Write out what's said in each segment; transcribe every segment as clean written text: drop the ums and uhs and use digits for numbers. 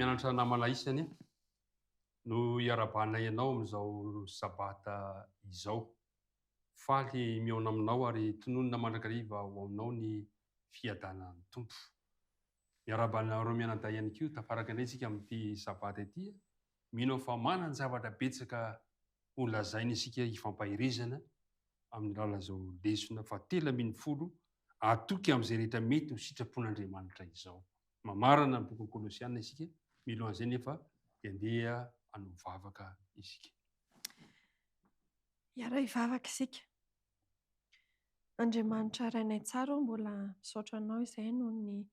Mpiara-mianatra namana isany no iarahabanay anao amin'izao sabata izao. Faly mihaona aminao ary tononina mandrakariva ho aminao ny fiadanan'ny Tompo. Miarahaba anareo mianadahy ihany koa, tafaraka indray isika amin'ity sabata ity. Mino aho fa manan-javatra betsaka ho lazaina isika hifampaherezana amin'ny alalan'izao lesona fahatelo 12 Atoky amin'izay rehetra mety ho sitrapon'Andriamanitra izao. Mamarana ny bokin'ny Kolosiana isika, milohan'izay nefa dia andeha hanao vavaka isika. Hiara-hivavaka isika. Andriamanitra Rainay tsara ô, mbola misaotra Anao izahay noho ny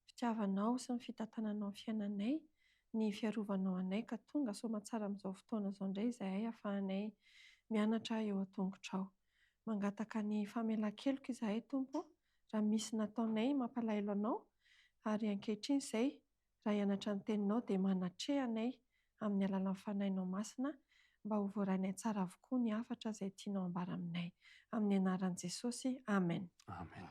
fitiavanao sy ny fitantananao ny fiainanay, ny fiarovanao anay ka tonga soamatsara amin'izao fotoana izao indray izahay ahafahanay mianatra eo an-tongotrao. Mangataka ny famelan-keloka izahay Tompo ô, raha misy nataonay mampalahelo Anao, ary ankehitriny izay Raha hianatra ny Teninao dia manatreha anay amin'ny alalan'ny Fanahinao Masina mba ho voarainay tsara avokoa ny hafatra izay tianao ambara aminay. Amin'ny anaran'i Jesosy, Amen. Amen.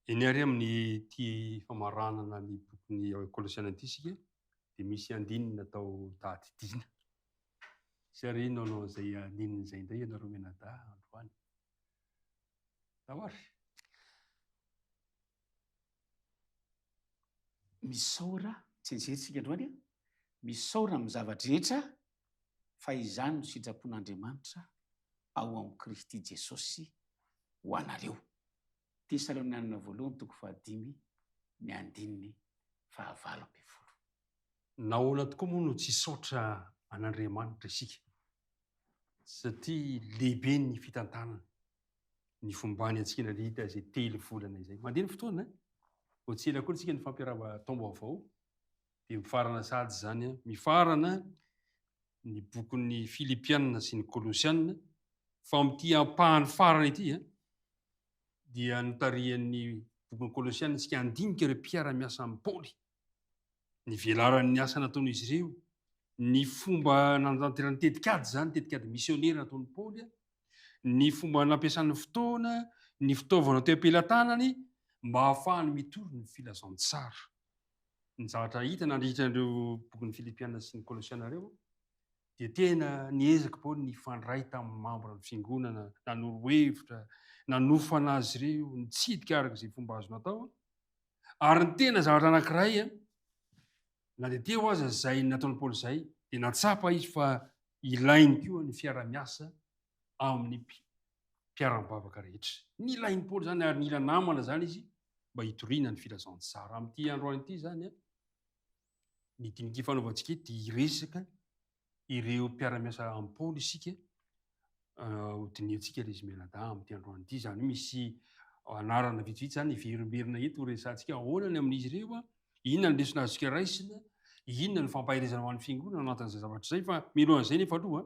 Eny ary amin'ity famaranana ny bokin'ny Kolosiana ity isika dia misy andininy natao tadidiana. Sy ary inona no izay andininy izay indray ianareo mianadahy androany. Ndao ary. Misaora, tsy nijery isika androany an, misaora amin'ny zava-drehetra fa izany no sitrapon'Andriamanitra ao amin'i Kristy Jesosy ho anareo. Tesalonianina voalohany toko fahadimy ny andininy fahavalo ambin'ny folo. Nahoana tokoa moa no tsy hisaotra an'Andriamanitra isika? Satria lehibe ny fitantanany. ny fombany antsika nandritra izay telo volana izay. Mandeha ny fotoana eh? Vao tsy ela akory tsika nifampiarahaba taom-baovao dia mifarana sahady izany an. Mifarana ny bokin'ny Filipiana sy ny Kolosiana fa amin'ity ampahany farany ity an, dia notarihan'ny bokin'ny Kolosiana isika handinika ireo mpiara-miasa amin'i Paoly, ny velaran'ny asa nataon'izy ireo, ny fomba nanatanterahany tetikady izany, tetikady misionera nataon'i Paoly, ny fomba nampiasany fotoana, ny fitaovana teo am-pelatanany mba hahafahany mitory ny filazantsara. Ny zavatra hita nandritra ireo bokin'ny Filipiana sy ny Kolosiana ireo dia tena niezaka Paoly nifandray tamin'ny mambran'ny fiangonana, nanoro hevitra, nanofana azy ireo, nitsidika araka izay fomba azo natao. Ary ny tena zavatra anankiray, na dia teo aza izay nataon'i Paoly izay, dia natsapa izy fa ilainy koa ny fiara-miasa amin'ny mpiara-mivavaka rehetra. Nilain'i Paoly izany ary nila namana izany izy mba hitoriana ny filazantsara. Amin'ity androany ity izany, ny dinika ifanaovantsika eto dia hiresaka ireo mpiara-miasa amin'i Paoly isika, hodinihantsika ilay izy mianadahy amin'ity androany ity. Izany hoe misy anarana vitsivitsy izany hiverimberina eto horesahantsika ahoana ny amin'izy ireo, inona ny lesona azontsika raisina, inona ny fampaherezana ho an'ny fiangonana ao anatin'izay zavatra izay. Fa mialohan'izay nefa aloha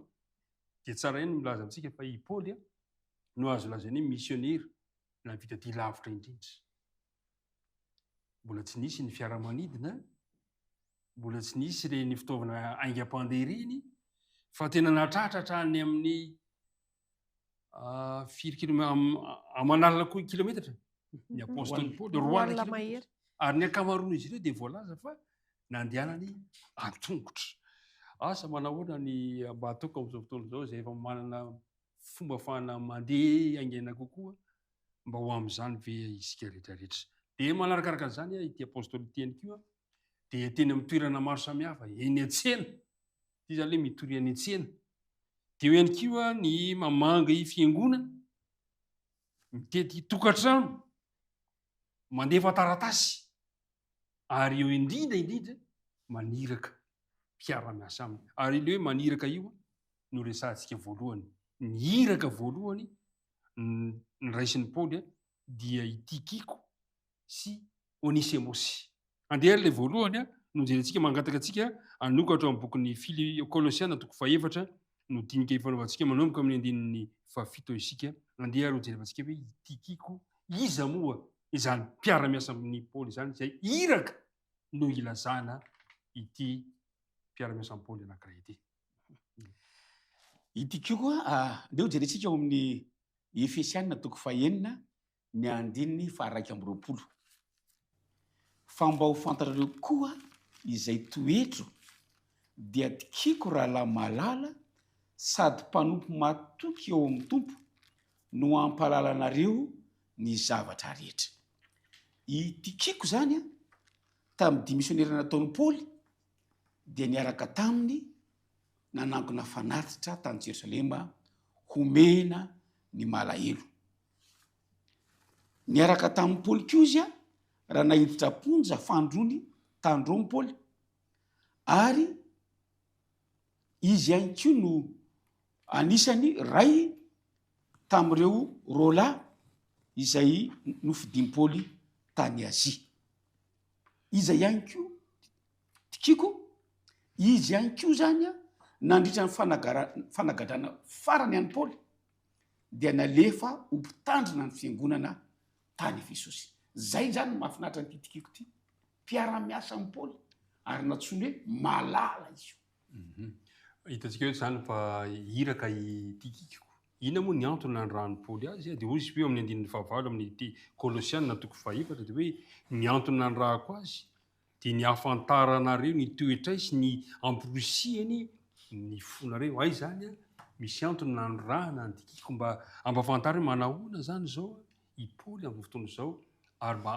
dia tsara ihany ny milaza amintsika fa i Paoly no azo lazaina hoe misionera nahavita dia lavitra indrindra. Mbola tsy nisy ny fiaramanidina, mbola tsy nisy ireny fitaovana haingam-pandeha ireny, fa tena nahatratra hatrany amin'ny ah, firy kilome aman'alina koa kilometatra ny apostoly Paoly, 20 kilometatra. Ary ny ankamaroan'izy ireo dia voalaza fa nandehanany an-tongotra. Asa manahoana ny mba ataoko amin'izao fotoana izao izay efa manana fomba afahana mandeha haingana kokoa mba ho amin'izany ve isika rehetra rehetra. Dia manarakaraka an'izany ity apostoly ity ihany koa dia teny amin'ny toerana maro samihafa, eny an-tsena. Ity izany ilay mitory any an-tsena. Dia eo ihany koa ny mamangy fiangonana, mitety tokantrano, mandefa taratasy ary eo indrindra indrindra maniraka mpiara-miasa aminy. Ary ilay hoe maniraka io no resahantsika voalohany. Ny iraka voalohany noraisin'i Paoly dia i Tikiko sy Onisemosy. Andeha ary ilay voalohany no jerentsika, mangataka antsika hanokatra ao amin'ny bokin'ny Fili Kolosiana toko fahefatra no dinika ifanaovantsika manomboka amin'ny andininy fahafito isika. Andeha ary hojerevantsika hoe i Tikiko iza moa izany mpiara-miasa amin'i Paoly izany, izay iraka no ilazana ity mpiara-miasa amin'i Paoly anankiray ity. Ity koa, andeha hojerentsika ao amin'ny Efesiana toko fahenina ny andininy faha-21. Fa mba ho fantatrareo koa izay toetro, dia Tykiko rahalahy malala sady mpanompo matoky eo amin'ny Tompo no hampahalala anareo ny zavatra rehetra. I Tykiko izany tamin'ny dia misionera nataon'i Paoly dia niaraka taminy nanangona fanatitra tany Jerosalema homena ny malahelo. Niaraka tamin'i Paoly koa izy raha naiditra am-ponja fanindroany tany Roma Paoly ary izy ihany koa no anisany ray tamin'ireo roalahy izay nofidin'i Paoly tany Azia. Iza ihany koa Tykiko, izy ihany koa izany nandritra ny fanagadrana farany an'i Paoly dia nalefa ho mpitandrina ny fiangonana tany Efesosy. Izay izany no mahafinaritra an'ity Tykiko ity. Mpiara-miasa amin'i Paoly ary nantsoiny hoe malala izy io. Mhm. Hitantsika eto izany fa iraka i Tykiko. Inona moa ny antony nanirahan'i Paoly azy? Dia hoy izy eo amin'ny andininy fahavalo amin'ny Kolosiana toko fahefatra dia hoe ny antony nanirahako azy dia ny hahafantaranareo ny toetray sy ny hamporisihany ny fonareo. Hay izany an, misy antony nanirahana an'i Tykiko mba hampahafantaro hoe manahoana izany izao i Paoly amin'izao fotoana izao ary mba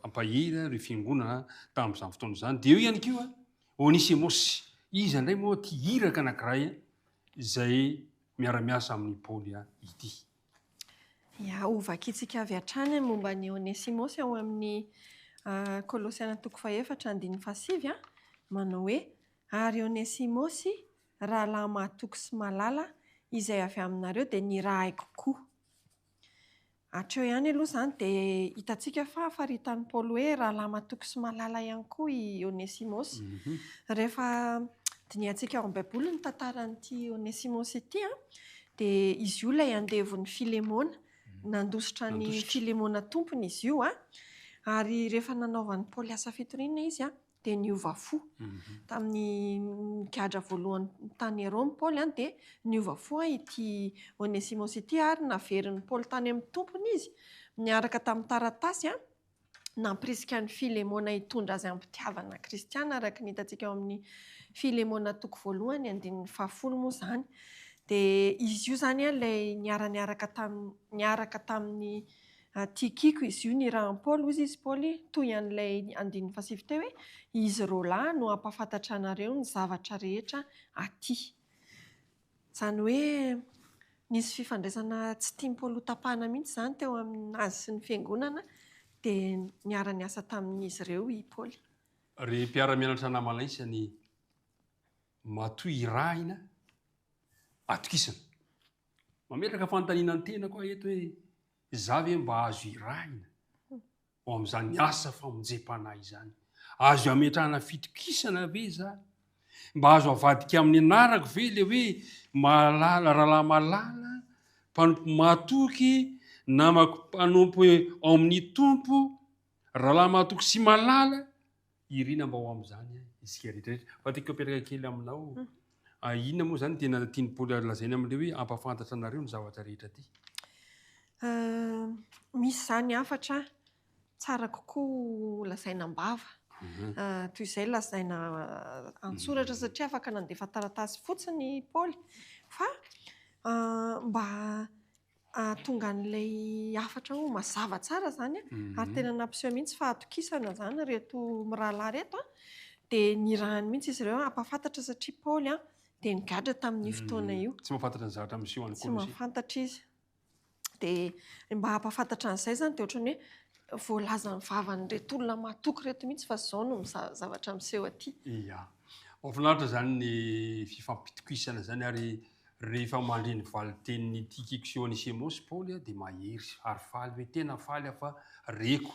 hampahery ireo fiangonana tamin'izany fotoana izany. Dia eo ihany koa Onesimosy. Iza indray moa ity iraka anankiray izay miara-miasa amin'i Paoly ity? Ya, hovakintsika avy hatrany ny momba an'i Onesimosy ao amin'ny Kolosiana toko fahefatra andininy fahasivy, manao hoe, Ary Onesimosy, rahalahy mahatoky sy malala, izay avy aminareo, dia nirahiko koa. Hatreo ihany aloha izany dia hitantsika fa faritan'i Paoly hoe rahalahy matoky sy malala ihany koa i Onesimosy. Rehefa dinihantsika ao amin'ny Baiboly ny tantaran'ity Onesimosy ity dia izy io ilay andevon'i Filemona. Nandositra an'i Filemona tompony izy io ary rehefa nanaovan'i Paoly asa fitoriana izy dia niova fo. Tamin'ny nigadra voalohany tany Roma Paoly dia niova fo ity Onesimosy ity ary naverin'i Paoly tany amin'ny tompony izy niaraka tamin'ny taratasy nampirisika an'i Filemona hitondra azy am-pitiavana kristiana araka ny hitantsika ao amin'ny Filemona toko voalohany andininy fahafolo moa izany. Dia izy io izany ilay niara-niaraka tamin'ny niaraka tamin'ny Tykiko izy io nirahan'i Paoly, hozy izy Paoly, toy an'ilay andininy fahasivy teo hoe, izy roalahy no hampahafantatra anareo ny zavatra rehetra aty. Izany hoe nisy fifandraisana tsy tian'i Paoly hotapahana mihitsy izany teo amin'azy sy ny fiangonana, dia niara-niasa tamin'izy ireo i Paoly. Ry mpiara-mianatra namana isany, matoa irahina, atokisana. Mametraka fanontaniana ny tenako aho eto hoe izaho ve mba azo irahina ho amin'izany asa famonjem-panahy izany? Azo ametrahana fitokisana ve izaho? Mba azo avadika amin'ny anarako ve ilay hoe malala, rahalahy malala, mpanompo mahatoky, namako mpanompo ao amin'ny Tompo, rahalahy mahatoky sy malala? Irina mba ho amin'izany isika rehetra rehetra. Fa tiako apetraka kely aminao, hmm. ah, inona moa izany tena tian'i Paoly lazaina amin'ilay hoe hampahafantatra anareo ny zavatra rehetra aty? Euh, misy izany hafatra tsara kokoa lazaina am-bava mhm. ah, toy izay lazaina an-tsoratra mhm. satria afaka nandefa taratasy fotsiny i Paoly fa ah, mba hahatonga an'ilay hafatra ho mazava tsara izany ary tena nampiseho mihitsy fahatokisana izany ireto mirahalahy ireto dia nirahany mihitsy izy ireo hampahafantatra satria Paoly dia nigadra tamin'io fotoana io. Tsy mahafantatra ny zavatra miseho any Tsy mahafantatra izy. Dia mba hampahafantatra an'izay izany dia ohatran'ny hoe voalazan'ny vavan'ireto olona mahatoky ireto mihitsy fa izao no zavatra miseho aty. Ia. Mahafinaritra izany ny fifampitokisana izany ary Rehefa mandre ny valin-tenin'i Tykiko sy Onesimosy Paoly dia mahery ary faly hoe, Tena faly aho fa reko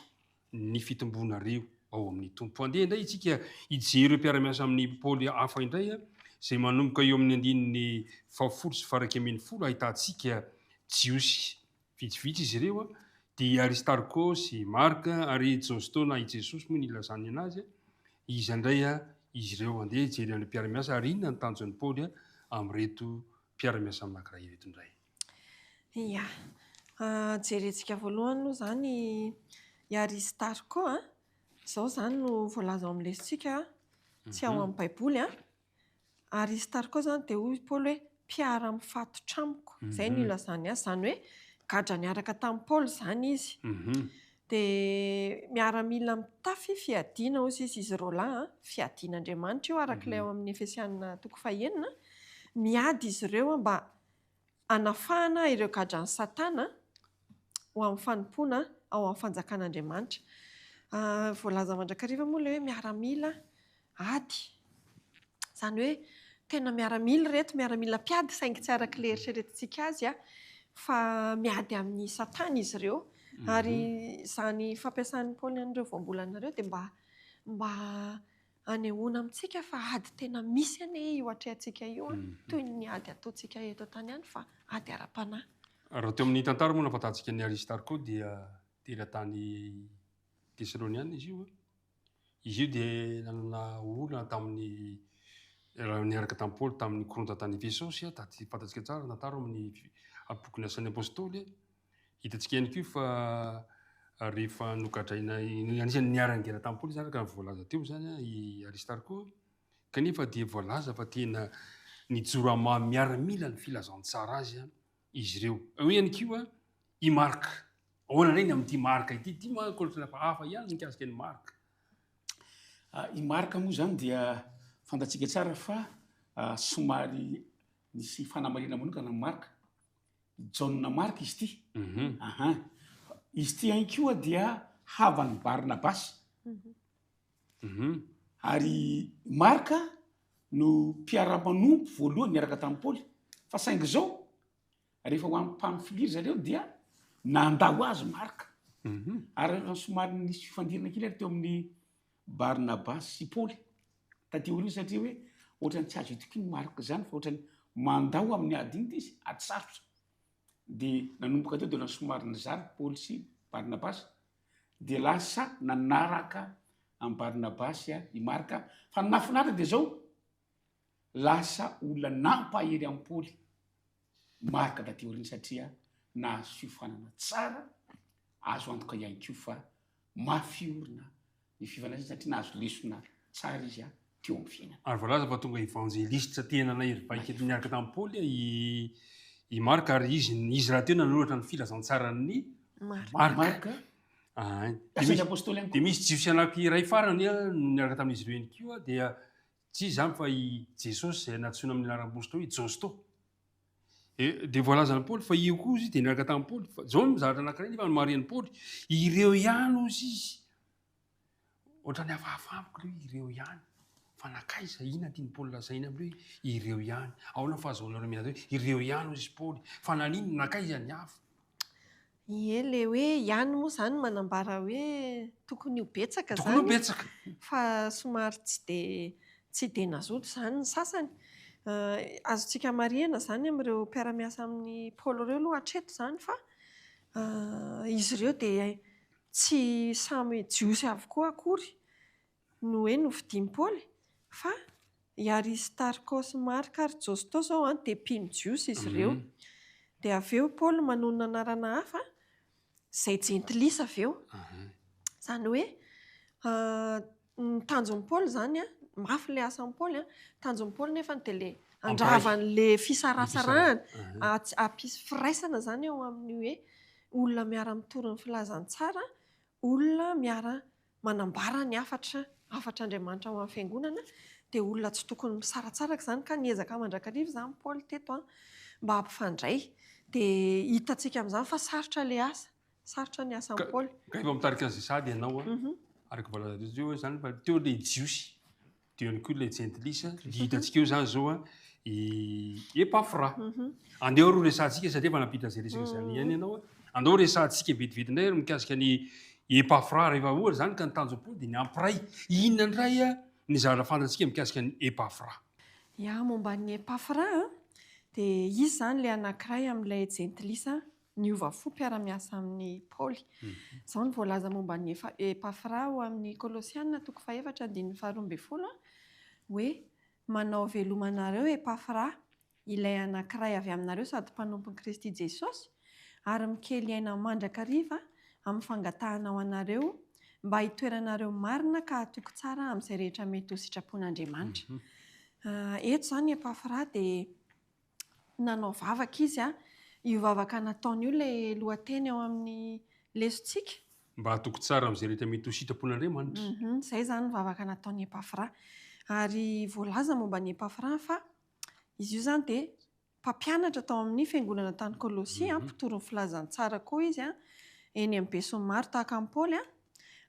ny fitombonareo ao amin'ny Tompo. Andeha indray isika hijery ireo mpiara-miasa amin'i Paoly hafa indray, izay manomboka eo amin'ny andininy fahafolo sy faha-iraika ambinifolo ahitantsika Jiosy vitsivitsy izy ireo, dia i Aristarko sy i Marka ary i Josto na i Jesosy moa no ilazany anazy. Iza indray izy ireo? Andeha hijery an'ireo mpiara-miasa ary inona ny tanjon'i Paoly amin'ireto mpiara-miasa anankiray ireto indray? Ia. Jerentsika voalohany aloha izany i Aristarko. Izao izany no voalaza ao amin'ny lesotsika. Tsy ao amin'ny Baiboly an. Aristarko izany dia hoy Paoly hoe mpiara-mifatotra amiko. Izay no ilazany azy. Izany hoe gadra niaraka tamin'i Paoly izany izy. Dia miaramila mitafy fiadiana hoy izy, izy roalahy an, fiadian'Andriamanitra io araka ilay ao amin'ny Efesiana toko fahenina. Miady izy ireo mba hanafahana ireo gadran'i Satana ho amin'ny fanompoana ao amin'ny fanjakan'Andriamanitra. Voalaza mandrakariva moa ilay hoe miaramila ady. Izany hoe tena miaramila ireto, miaramila mpiady saingy tsy araka ilay eritreretintsika azy fa miady amin'i Satana izy ireo. Ary izany fampiasan'i Paoly an'ireo voambolana ireo dia mba mba hanehoana amintsika fa ady tena misy anie io atrehantsika io, toy ny ady ataontsika eto an-tany ihany fa ady ara-panahy. Raha teo amin'ny tantara moa nahafantarantsika an'i Aristarko dia teratany Tesaloniana izy io. Izy io dia nanana olana tamin'ny raha niaraka tamin'i Paoly tamin'ny korontana tany Efesosy, taty fantatsika tsara ny tantara ao amin'ny bokin'ny Asan'ny Apôstôly. Hitantsika ihany koa fa rehefa nogadraina, anisan'ny niara-nigadra tamin'i Paoly izy araka ny voalaza teo izany i Aristarko, kanefa dia voalaza fa tena nijoro amin'ny maha miaramila ny filazantsara azy izy ireo. Eo ihany koa i Marka. Ahoana indray ny amin'ity Marka ity? Ity manko ohatran'ny hafahafa ihany ny mikasika an'i Marka. Ah, i Marka moa izany dia fantatsika tsara fa ah, somary nisy fanamarihana manokana amin'i Marka. Jaona Marka izy ity. Mhm. Aha. Izy ity ihany koa dia havan'i Barnabasy. Mhm. Ary Marka no mpiara-manompo voalohany niaraka tamin'i Paoly. Fa saingy izao, rehefa ho any Pamfilia ry zareo dia nandao azy Marka. Mhm. Ary rehefa somary nisy fifandirana kely ary teo amin'ny Barnabasy sy Paoly taty aoriana satria hoe ohatran'ny tsy azo itokiana Marka izany fa ohatran'ny mandao amin'ny ady iny izy, ady sarotra. Dia nanomboka teo dia ohatran'ny somary nizara Paoly sy Barnabasy. Dia lasa nanaraka an'i Barnabasy i Marka, fa ny nahafinaritra dia izao, lasa olona nampahery an'i Paoly Marka taty aoriana satria nahazo fiofanana tsara, azo antoka ihany koa fa mafy orina ny fifandraisana satria nahazo lesona tsara izy teo amin'ny fiainana. Ary voalaza fa tonga evanjelistra tena nahery vaika niaraka tamin'i Paoly i i Marka ary izy izy rahateo nanoratra ny filazantsaran'ny Marka. Marka. Asan'ny Apostoly ihany koa. Dia misy Jiosy anankiray farany niaraka tamin'izy ireo ihany koa dia tsy iza izany fa i Jesosy izay nantsoina amin'ny anaram-bositra hoe Josto. Dia voalazan'i Paoly fa io koa izy dia niaraka tamin'i Paoly. Fa izao no zavatra anankiray nefa nomarihan'i Paoly, ireo ihany hozy izy. Ohatran'ny hafahafa amiko ilay hoe ireo ihany. Fa nankaiza? Inona no tian'i Paoly lazaina amin'ilay hoe ireo ihany? Ahoana ny fahazoanareo milaza hoe ireo ihany hozy i Paoly? Fa naninona? Nankaiza ny hafa? Ie, ilay hoe ihany moa izany manambara hoe tokony ho betsaka Tokony ho izany. betsaka. Fa somary tsy dia tsy dia nazoto izany ny sasany. Azontsika marihina izany amin'ireo mpiara-miasa amin'i Paoly ireo aloha hatreto izany fa izy ireo dia Tsy samy Jiosy avokoa akory no hoe nofidin'i Paoly, fa i Aristarko sy Marka ary Josto izao dia mpino jiosy izy ireo. Dia avy eo Paoly manonona anarana hafa, izay jentilisa avy eo. Izany hoe ny tanjon'i Paoly izany, mafy ilay asan'i Paoly, tanjon'i Paoly nefa dia ilay handrava an'ilay fisaratsarahana, hampisy firaisana izany eo amin'ny hoe olona miara-mitory ny filazantsara, olona miara-manambara ny hafatra, hafatr'Andriamanitra ho an'ny fiangonana, dia olona tsy tokony misaratsaraka izany ka niezaka mandrakariva izany Paoly teto an, mba hampifandray. Dia hitantsika amin'izany fa sarotra ilay asa, sarotra ny asan'i Paoly. Ka efa mitarika an'izay sahady ianao an, araka ny voalazanao teo izany fa teo ilay Jiosy, Dia eo ihany koa ilay jentilisa. Dia hitantsika eo izany izao an, i Epafra. Andeha aloha resahantsika satria efa nampita an'izay resaka izany ihany ianao an. Andao resahantsika vetivety indray ary mikasika an'i Epafra. Rehefa ohatra izany ka ny tanjon'i Paoly dia ny hampiray. Inona indray ny zavatra fantatsika mikasika an'i Epafra? Ya, momba an'i Epafra an, dia izy izany ilay anankiray amin'ilay jentilisa niova fo mpiara-miasa amin'i Paoly. Izao no voalaza momba an'i Epafra ao amin'ny Kolosiana toko fahefatra andininy faharoa ambin'ny folo hoe, Manao veloma anareo Epafra, ilay anankiray avy aminareo sady mpanompon'i Kristy Jesosy, ary mikely aina mandrakariva amin'ny fangatahana ho anareo Mba hitoeranareo marina ka hatoky tsara amin'izay rehetra mety ho sitrapon'Andriamanitra. Eto izany Epafra dia nanao vavaka izy. Io vavaka nataony io ilay lohateny ao amin'ny lesontsika. Mba hatoky tsara amin'izay rehetra mety ho sitrapon'Andriamanitra. Izay izany ny vavaka nataon'i Epafra. Ary voalaza momba an'i Epafra fa izy io izany dia mpampianatra tao amin'ny fiangonana tany Kolosia, mpitory ny filazantsara koa izy, eny amin'ny besinimaro tahaka an'i Paoly.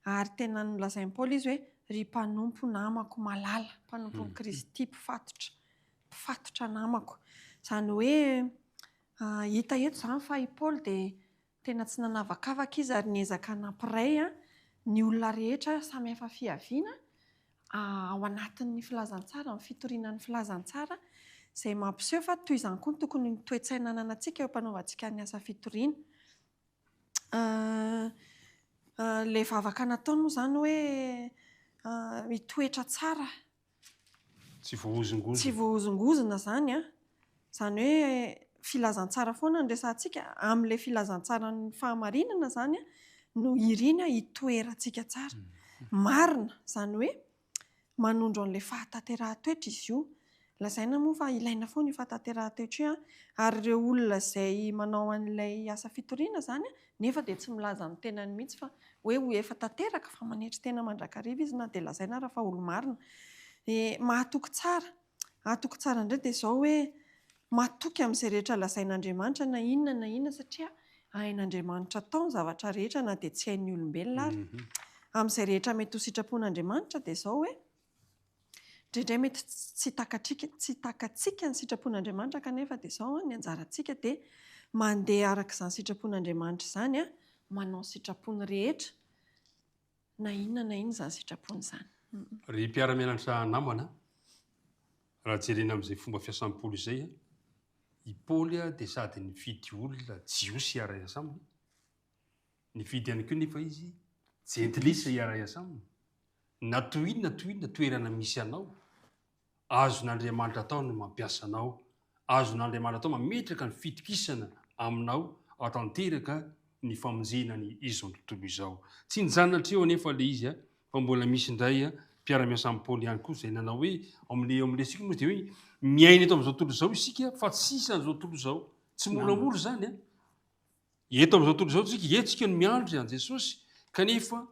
Ary tena nolazain'i Paoly izy hoe, Ry mpanompo namako malala, mpanompon'i Kristy mpifatotra, mpifatotra namako. Izany hoe hita eto izany fa i Paoly dia tena tsy nanavakavaka izy ary niezaka nampiray ny olona rehetra samy hafa fiaviana ao anatin'ny filazantsara, ny fitoriana ny filazantsara, izay mampiseho fa toy izany koa no tokony ny toe-tsaina ananantsika eo am-panaovantsika ny asa fitoriana. Ilay vavaka nataony moa izany hoe mitoetra tsara. Tsy voahozongozona. Tsy voahozongozona izany an. Izany hoe filazantsara foana no resahantsika, amin'ilay filazantsaran'ny fahamarinana izany no irina hitoerantsika tsara. Marina, izany hoe manondro an'ilay fahatanterahan-toetra izy io. Lazaina moa fa ilaina foana io fahatanterahan-toetra io, ary ireo olona izay manao an'ilay asa fitoriana izany nefa dia tsy milaza amin'ny tenany mihitsy fa hoe ho efa tanteraka fa manetry tena mandrakariva izy na dia lazaina ara fa olo-marina. Dia mahatoky tsara. Hatoky tsara indray dia izao hoe matoky amin'izay rehetra lazain'Andriamanitra na inona na inona satria hain'Andriamanitra atao ny zavatra rehetra na dia tsy hain'ny olombelona ary. Amin'izay rehetra mety ho sitrapon'Andriamanitra dia izao hoe indraindray mety tsy takatrika, tsy takatsika ny sitrapon'Andriamanitra kanefa dia izao ny anjarantsika dia mandeha araka izany sitrapon'Andriamanitra izany, manao ny sitrapony rehetra na inona na inona izany sitrapony izany. Ry mpiara-mianatra namana, raha jerena amin'izay fomba fiasan'i Paoly izay, i Paoly dia sady nifidy olona jiosy hiara-hiasa aminy, nifidy ihany koa nefa izy jentilisa hiara-hiasa aminy. Na toy inona toy inona toerana misy anao, Azon'Andriamanitra atao ny mampiasa anao. Azon'Andriamanitra atao mametraka ny fitokisana aminao hahatanteraka ny famonjena ny izao tontolo izao. Tsy nijanona hatreo anefa ilay izy fa mbola misy indray mpiara-miasa amin'i Paoly ihany koa izay nanao hoe, ao amin'ilay ao amin'ilay isika moa dia hoe miaina eto amin'izao tontolo izao isika fa tsy isan'izao tontolo izao. Tsy moramora izany an! Eto amin'izao tontolo izao tsika, eto isika no miandry an'i Jesosy kanefa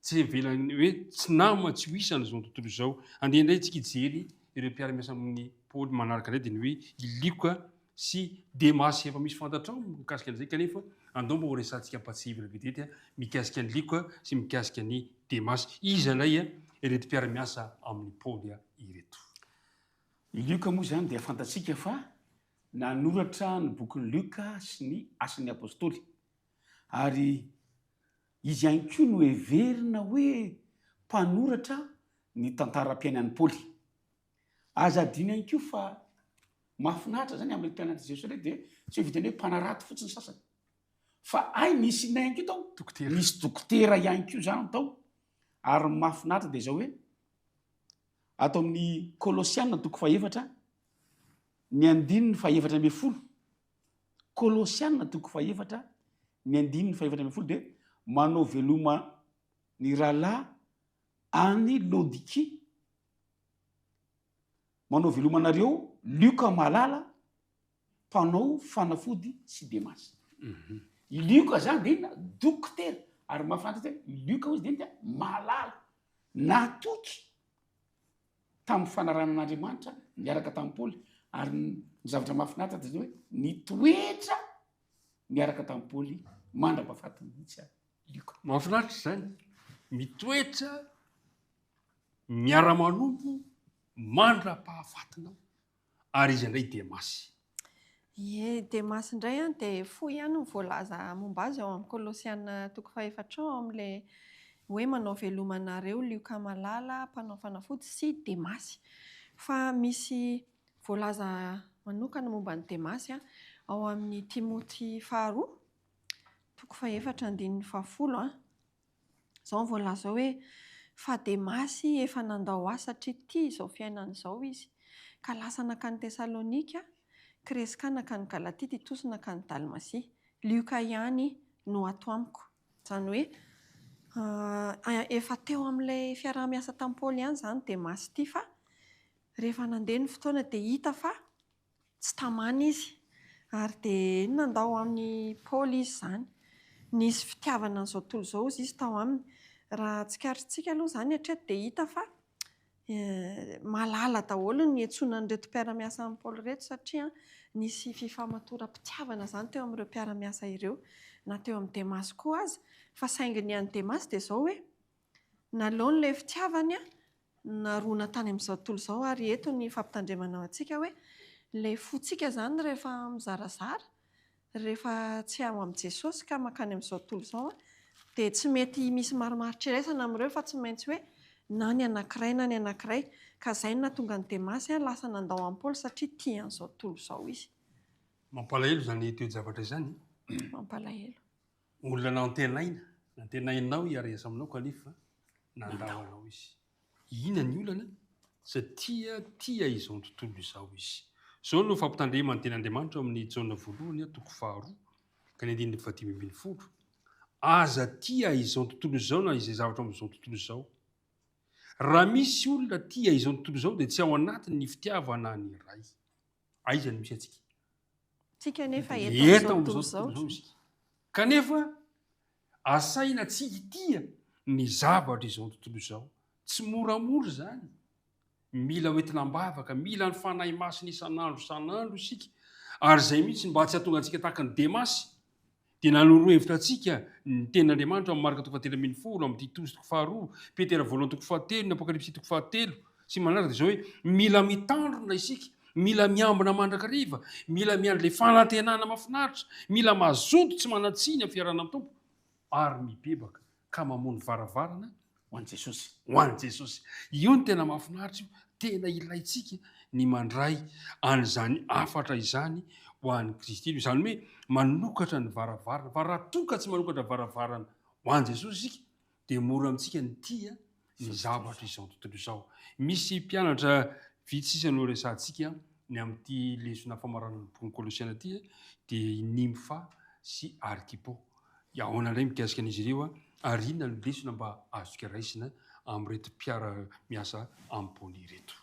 Tsy ivelan'ny hoe tsy nama tsy ho isan'izao tontolo izao. Andeha indray isika hijery ireo mpiara-miasa amin'i Paoly manaraka indray dia ny hoe i Lioka sy Demasy. Efa misy fantatrao mikasika an'izay kanefa andao mba horesahantsika ampahatsiahivina vetivety mikasika an'i Lioka sy mikasika an'i Demasy. Iza indray ireto mpiara-miasa amin'i Paoly ireto? I Lioka moa izany dia fantatsika fa nanoratra ny bokin'i Lioka sy ny Asan'ny Apostoly. Ary izy ihany koa no heverina hoe mpanoratra ny tantaram-piainan'i Paoly. Aza adino ihany koa fa mahafinaritra izany amin'ireto mpianatr'i Jesoa ireto dia tsy hoe vitan'ny hoe mpanarato fotsiny ny sasany. Fa hay nisy inona ihany koa tao? Dokotera. Nisy dokotera ihany koa izany tao. Ary ny mahafinaritra dia izao hoe ato amin'ny Kolosiana toko fahefatra ny andininy fahefatra ambinifolo Kolosiana toko fahefatra ny andininy fahefatra ambinifolo dia manao veloma ny rahalahy any Laodikia, manao veloma anareo Lioka malala mpanao fanafody sy Demasy. I Lioka zany dia inona? Dokotera. Ary mahafinaritra hoe i Lioka hozy dia inona? Malala, natoky. tamin'ny fanarahana an'Andriamanitra niaraka tamin'i Paoly, ary ny zavatra mahafinaritra dia hoe nitoetra niaraka tamin'i Paoly mandra-pahafatiny mihitsy ary Lioka. Mahafinaritra izany, mitoetra miara-manompo mandra-pahafatinao. Ary iza indray Demasy? Ie, Demasy indray an, dia fohy ihany ny voalaza momba azy ao amin'ny Kolosiana toko fahefatra ao amin'ilay hoe manao veloma anareo Lioka malala, mpanao fanafody, sy Demasy. Fa misy voalaza manokana momba an'i Demasy ao amin'ny Timoty faharoa, toko fahefatra andininy fahafolo an. Izao no voalaza ao hoe, Fa Demasy efa nandao ahy satria tia izao fiainana izao izy, ka lasa nankany Tesalonika, Kreska nankany Galatia, Titosy nankany Dalmasia. Lioka ihany no ato amiko. Izany hoe, Efa teo amin'ilay fiaraha-miasa tamin'i Paoly ihany izany Demasy ity fa rehefa nandeha ny fotoana dia hita fa tsy tamana izy ary dia nandao an'i Paoly izy izany. Nisy fitiavana an'izao tontolo izao hozy izy tao aminy. Raha tsikaritsika aloha izany hatreto dia hita fa malala daholo ny niantsoana an'ireto mpiara-miasa amin'i Paoly ireto satria nisy fifamatoram-pitiavana izany teo amin'ireo mpiara-miasa ireo na teo amin'i Demasy koa aza. Fa saingy ny an'i Demasy dia izao hoe naleony ilay fitiavany naroana tany amin'izao tontolo izao ary eto ny fampitandremana ho antsika hoe ilay fontsika izany rehefa mizarazara, rehefa tsy ao amin'i Jesosy ka mankany amin'izao tontolo izao dia tsy mety misy marimaritra iraisana amin'ireo fa tsy maintsy hoe na ny anankiray na ny anankiray. Ka izay no nahatonga an'i Demasy lasa nandao an'i Paoly satria tia an'izao tontolo izao izy. Mampalahelo izany toe-javatra izany. Mampalahelo. Olona nantenaina, nantenainao hiara-hiasa aminao kanefa nandao anao izy. Inona ny olana? Satria tia izao tontolo izao izy. Izao no fampitandreman'ny Tenin'Andriamanitra ao amin'ny Jaona voalohany toko faharoa ka ny andininy fahadimy ambin'ny folo. Aza tia izao tontolo izao na izay zavatra ao amin'izao tontolo izao. Raha misy olona tia izao tontolo izao dia tsy ao anatiny ny fitiavana ny Ray. Aiza no misy antsika? Tsika nefa eto amin'izao tontolo izao isika. Kanefa asaina tsy hitia ny zavatra izao tontolo izao. Tsy moramora izany. Mila hoentina am-bavaka, mila ny Fanahy Masina isan'andro isan'andro isika. Ary izay mihitsy mba tsy hahatonga antsika tahaka ny Demasy, dia nanoro hevitra antsika ny Tenin'Andriamanitra ao amin'ny Marka toko fahatelo ambin'ny folo, amin'ny Titosy toko faharoa, Petera voalohany toko fahatelo, ny Apokalypsy toko fahatelo, sy ny manaraka dia izao hoe mila mitandrina isika, mila miambina mandrakariva, mila miandry ilay fanantenana mahafinaritra, mila mazoto tsy manan-tsiny amin'ny fiarahana amin'ny Tompo, ary mibebaka ka mamono varavarana ho an'i Jesosy. Ho an'i Jesosy. Io no tena mahafinaritra io, tena ilaintsika ny mandray an'izany hafatra izany ho an'i Kristy. Izany hoe manokatra ny varavarana, fa raha toa ka tsy manokatra varavarana ho an'i Jesosy isika, dia mora amintsika ny tia ny zavatra izao tontolo izao. Misy mpianatra vitsy sisa no resahantsika ny amin'ity lesona famaranana ny bokin'ny Kolosiana ity, dia i Nimfa sy Arkipo. Ahoana indray mikasika an'izy ireo ary inona no lesona mba azontsika raisina amin'ireto mpiara-miasa amin'i Paoly ireto?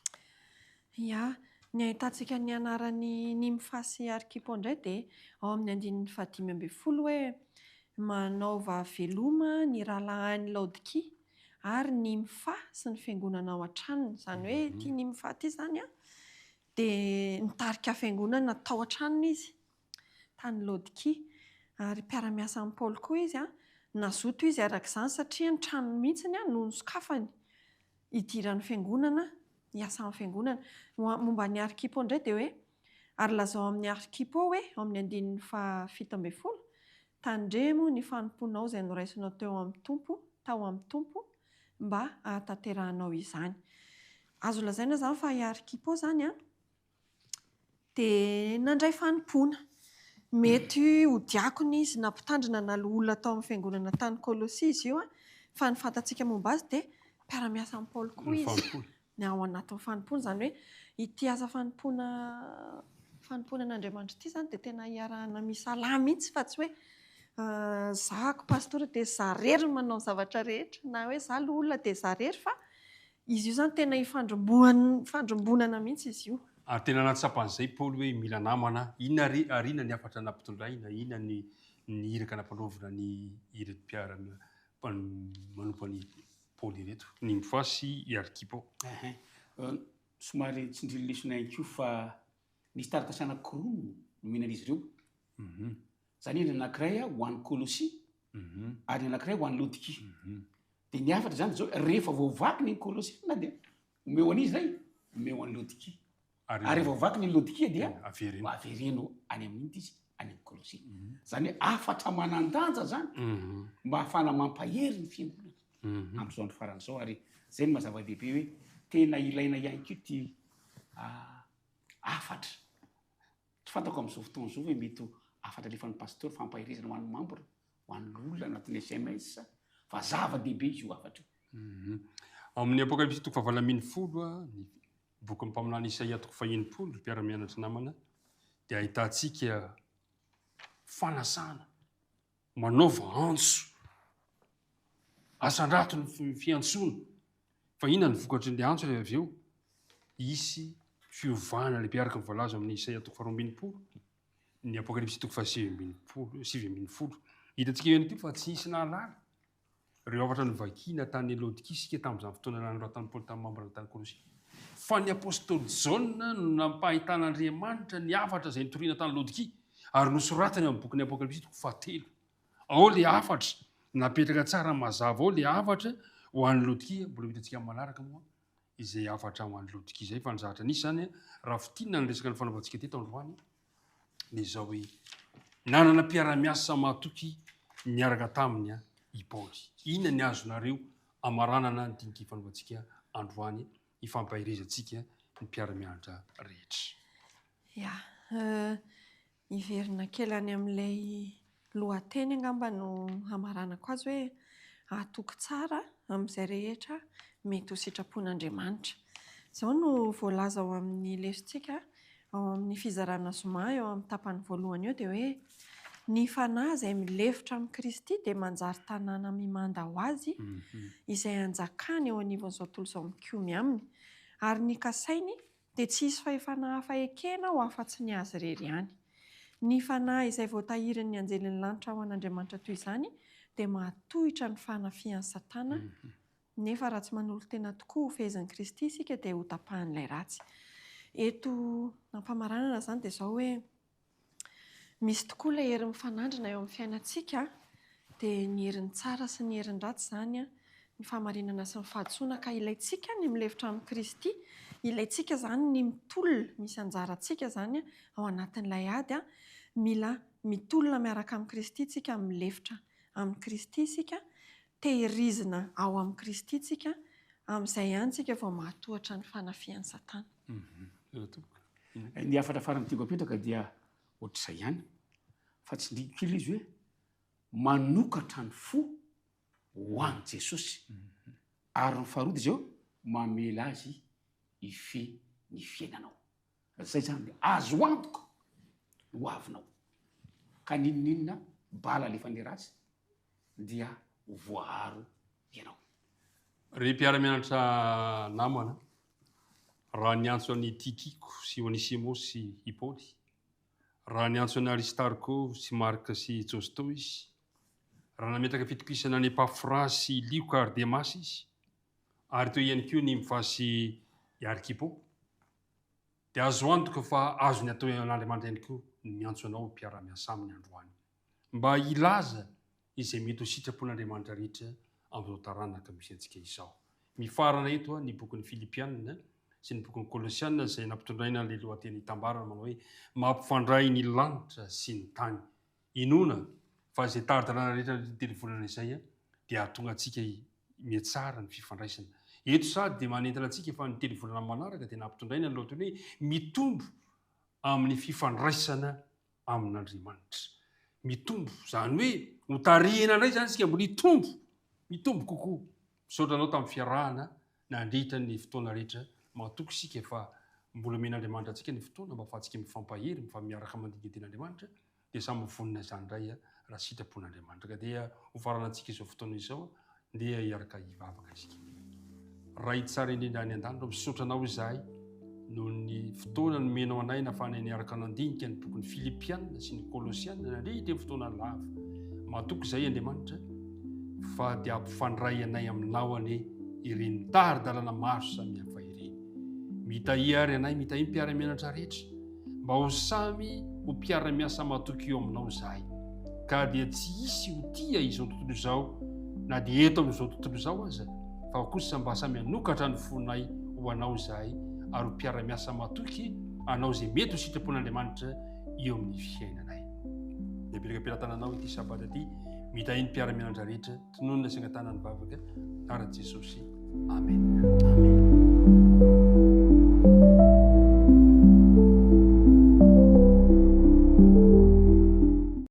Ya, ny ahitantsika ny anaran'i Nimfa sy Arkipo indray dia ao amin'ny andininy fahadimy ambin'ny folo hoe manaova veloma ny rahalahin'i Laodikia ary Nimfa sy ny fiangonana ao an-tranony. Izany hoe ity Nimfa ity izany an, dia nitarika fiangonana tao an-tranony izy, tany Laodikia. Ary mpiara-miasa amin'i Paoly koa izy an, nazoto izy araka izany satria ny tranony mihitsy no nosokafany hidiran'ny fiangonana, hiasan'ny fiangonana. Momba ny Arkipo indray dia hoe ary lazao amin'ny Arkipo hoe ao amin'ny andininy fahafito ambin'ny folo, tandremo ny fanompoanao izay noraisinao teo amin'ny Tompo, tao amin'ny Tompo, mba hahatanterahanao izany. Azo lazaina izany fa i Arkipo izany an, dia nandray fanompoana. Mety ho diakona izy na mpitandrina na loholona tao amin'ny fiangonana tany Kolosia izy io, fa ny fantatsika momba azy dia mpiara-miasa amin'i Paoly koa izy. Ny ao anatin'ny fanompoana, izany hoe ity asa fanompoana fanompoana an'Andriamanitra ity izany dia tena iarahana misalahy mihitsy fa tsy hoe zahako pastora dia za irery no manao ny zavatra rehetra na hoe za loholona dia za irery fa izy io izany tena ifandromboan- ifandrombonana mihitsy izy io. Ary tena nahatsapa an'izay Paoly hoe mila namana, inona ary ary inona ny hafatra nampitondraina, inona ny ny iraka nampanaovina ny ireto mpiara manompo an'i Paoly ireto, Nimfa sy i Arkipo. Ehe. Somary tsindrin'ny lesona ihany koa fa nisy taratasy anankiroa no nomena an'izy ireo. Izany hoe ny anankiray ho an'i Kolosia ary ny anankiray ho an'i Laodikia. Dia ny hafatra izany dia izao hoe rehefa voavaky ny Kolosiana dia omeo an'iza izay? Omeo an'i Laodikia. Ary rehefa voavaky ny Laodikia dia avereno any amin'inona izy? Any amin'ny Kolosia. Izany hoe hafatra manan-danja izany mba hahafahana mampahery ny fiangonana amin'izao andro farany izao. Ary izay no maha zava-dehibe hoe tena ilaina ihany koa ity hafatra. Tsy fantako amin'izao fotoana izao hoe mety ho hafatra alefan'ny pasteur fampaherezana ho an'ny membre, ho an'ny olona anatin'ny SMS, fa zava-dehibe izy io hafatra io. Ao amin'ny Apokalypsy toko fahavalo ambin'ny folo, ny bokin'ny mpaminany Isaia toko faha-enimpolo, ry mpiara-mianatra namana, dia ahitantsika fanasana, manaova antso. Asandrato ny fiantsoana. Fa inona ny vokatry ny antso rehefa avy eo? Hisy fiovana lehibe araka ny voalaza amin'ny Isaia toko faharoa ambin'ny ny Apokalypsy toko fahasivy ambin'ny 19. Hitantsika ihany koa fa tsy nisy nahalala ireo hafatra novakiana tany Laodikia isika tamin'izany fotoana nanoratan'i Paoly tamin'ny mambra tany Kolosia. Fa ny apostoly Jaona no nampahitan'Andriamanitra ny hafatra izay nitoriana tany Laodikia ary nosoratany ao amin'ny bokin'ny Apokalypsy toko fahatelo. Ao ilay hafatra, napetraka tsara mazava ao ilay hafatra ho an'i Laodikia, mbola ho hitantsika amin'ny manaraka moa izay hafatra ho an'i Laodikia izay, fa ny zavatra nisy izany, raha fintinina ny resaka nifanaovantsika teto androany, dia izao hoe, nanana mpiara-miasa mahatoky niaraka taminy i Paoly. Inona ny azonareo amaranana ny dinika ifanaovantsika androany, ifampaherezantsika ny mpiara-mianatra rehetra? Ya, Hiverina kely any amin'ilay lohateny angamba no hamaranako azy hoe hatoky tsara amin'izay rehetra mety ho sitrapon'Andriamanitra. Izao no voalaza ao amin'ny lesontsika ao amin'ny fizarana zoma eo amin'ny tapany voalohany eo dia hoe ny fanahy izay milefitra amin'i Kristy dia manjary tanàna mimanda ho azy izay anjakany eo anivon'izao tontolo izao mikomy aminy ary ny kasainy dia tsy hisy fahefana hafa ekena ao afa-tsy ny Azy irery ihany. Ny fanahy izay voatahirin'ny anjelin'ny lanitra ho an'Andriamanitra toy izany dia mahatohitra ny fanafihan'i Satana, nefa raha tsy manolo-tena tokoa ho fehezin'i Kristy isika dia hotapahin'ilay ratsy. Eto am-pamaranana izany dia izao hoe, Misy tokoa ilay hery mifanandrina eo amin'ny fiainantsika, dia ny herin'ny tsara sy ny herin'ny ratsy izany, ny fahamarinana sy ny fahadisoana, ka ilaintsika ny milefitra amin'i Kristy, ilaintsika izany ny mitolona, misy anjarantsika izany ao anatin'ilay ady, mila mitolona miaraka amin'i Kristy isika, milefitra amin'i Kristy isika, tehirizina ao amin'i Kristy isika, amin'izay ihany isika vao mahatohatra ny fanafihan'i Satana. Ny hafatra farany tiako apetraka dia ohatr'izay ihany fa tsindriko kely izy hoe manokatra ny fo ho an'i Jesosy ary ny faharoa dia izao mamela azy hifehy ny fiainanao. Zay zany dia azo antoka ny ho avinao. Ka n'inon'inona bala alefan'ilay ratsy dia ho voaaro ianao. Ry mpiara-mianatra namana, raha niantso an'i Tykiko sy Onesimosy i Paoly, raha niantso an'i Aristarko sy Marka sy Josto izy, raha nametraka fitokisana an'i Epafra sy Lioka ary Demasy izy, ary teo ihany koa Nymfa sy i Arkipo, dia azo antoka fa azony atao an'Andriamanitra ihany koa ny miantso anao ho mpiara-miasa aminy androany, mba hilaza izay mety ho sitrapon'Andriamanitra rehetra amin'izao taranaka misy antsika izao. Mifarana eto ny bokin'ny Filipiana sy ny bokin'ny Kolosiana izay nampitondraina ilay lohateny itambarana manao hoe Mampifandray ny lanitra sy ny tany. Inoana fa izay tari-dalàna rehetra nandritra ny telo volana izay dia hahatonga antsika mihatsara ny fifandraisana. Eto sady dia manentana antsika fa ny telo volana manaraka dia nampitondraina ny lohateny hoe Mitombo amin'ny fifandraisana amin'Andriamanitra. Mitombo, izany hoe hotarihina indray izany isika mbola hitombo, mitombo kokoa. Misaotra anao tamin'ny fiarahana nandritra ny fotoana rehetra. Matoky isika fa mbola omen'Andriamanitra antsika ny fotoana mba ahafahantsika mifampahery, mifamiaraka mandinika tenin'Andriamanitra, dia samy ho vonona izany indray raha sitrapon'Andriamanitra. Ka dia hofaranantsika izao fotoana izao, ndeha hiaraka hivavaka isika. Ray tsara indrindra any an-danitra, misaotra anao izahay noho ny fotoana nomenao anay nahafahanay niaraka nandinika ny bokin'ny Filipiana sy ny Kolosiana nandritra ny fotoana lava. Matoky izahay Andriamanitra fa dia ampifandray anay aminao anie ireny tari-dalana maro samihafa ireny. Mitahia ary anay, mitahia ny mpiara-mianatra rehetra mba ho samy ho mpiara-miasa matoky eo aminao izahay, ka dia tsy hisy ho tia izao tontolo izao na dia eto amin'izao tontolo izao aza, fa kosa mba samy hanokatra ny fonay ho anao izahay ary ho mpiara-miasa matoky anao izay mety ho sitrapon'Andriamanitra eo amin'ny fiainanay. Dia apetraka am-pelatananao ity sabata ity, mitahian'ny mpiara-mianatra rehetra. Tononina sy angatahana ny vavaka, anaran'i Jesosy. Amen.